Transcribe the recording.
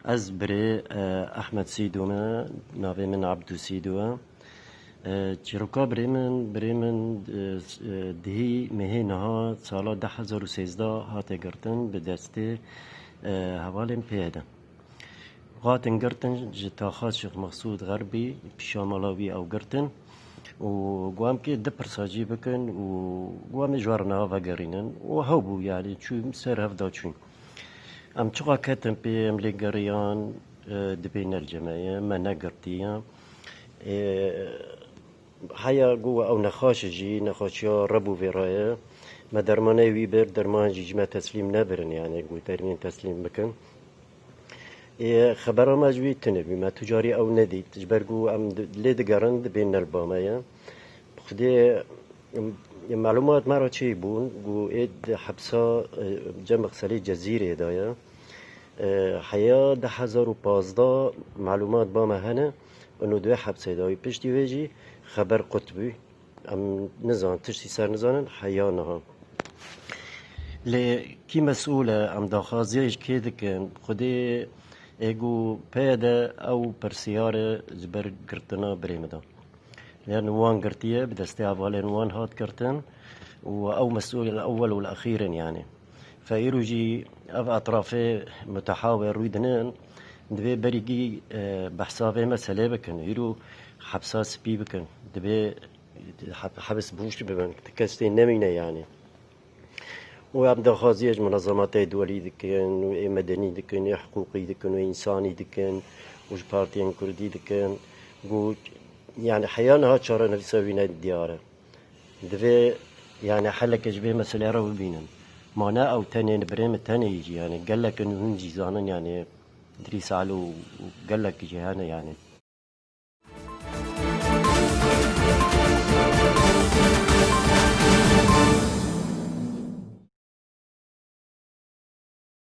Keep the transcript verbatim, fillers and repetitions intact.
Ez birê, e, Ehmed Sîdo me, navê min Abdû Sîdo e. E, çîroka birê min, birê min, e, s-, e, dihî mehê niha sala du hezar û sêzdeh hate girtin bi destê, e, hevalên P Y D. Hatin girtin ji taxa Şêx Mexsûd Xerbî, pişa mala wî ew girtin û got em kê du pirsa cî bikin û got em ê ji we re niha vegerînin û hew bû, yanî çû ser hev da çûn. Em çiqa ketin pê, em lê geriyan, e, dibê ne li cem me ye, me negirtiye. E, heya got ew nexaş e jî, nexaşiya Reb û vê re ye. Me dermanê wî bir, derman jî ji me teslîm nebirin, yanî got dermên teslîm bikin. Ê, xebera me ji wî tune bû, me tu carî ew nedît. Ji ber ku em di-, lê digerin, dibên ne li ba me ye. Bi Xwedê, em, malûmat me re çêbûn, ku ê di hepsa, e, Cem Xselê Cezîrê de ye. E, heya du hezar û pazdeh malûmat ba me hene, û di wê hepsê de wî. Piştî wê jî xeber qut bû. Em nizan, tiştî ser nizanin, heya niha. Lê kî mesûl e, em daxwaziya ji kê dikin? Xwedê ê ku P Y D ew pirsiyar e ji ber girtina birê min de. Yanî wan girtiye, bi destê hevalên wan hat girtin û ew mesûl ewwel û exîr in yanî. Fe îro jî ev etrafê muteha wê rû dinin, divê berî gî, e, behsa vê meselê bikin. Îro hepsa spî bikin. Divê heb-, hebs bûş bibin. Ti kes tê nemîne yanî. Û em daxwaziye ji munezematê duwelî dikin, û ê medenî dikin, ê hiqûqî dikin, û ê însanî dikin, û ji partiyên kurdî dikin. Got, yanî heya niha çarenivîsa wî ne diyar e. Divê, yanî heleke ji vê meselê re bibînin. Ma ne ew tenê li birê min tenê yî jî, yanî gelek in hûn jî zanin, yanî Dirîs Alo û gelek jî hene, yanî.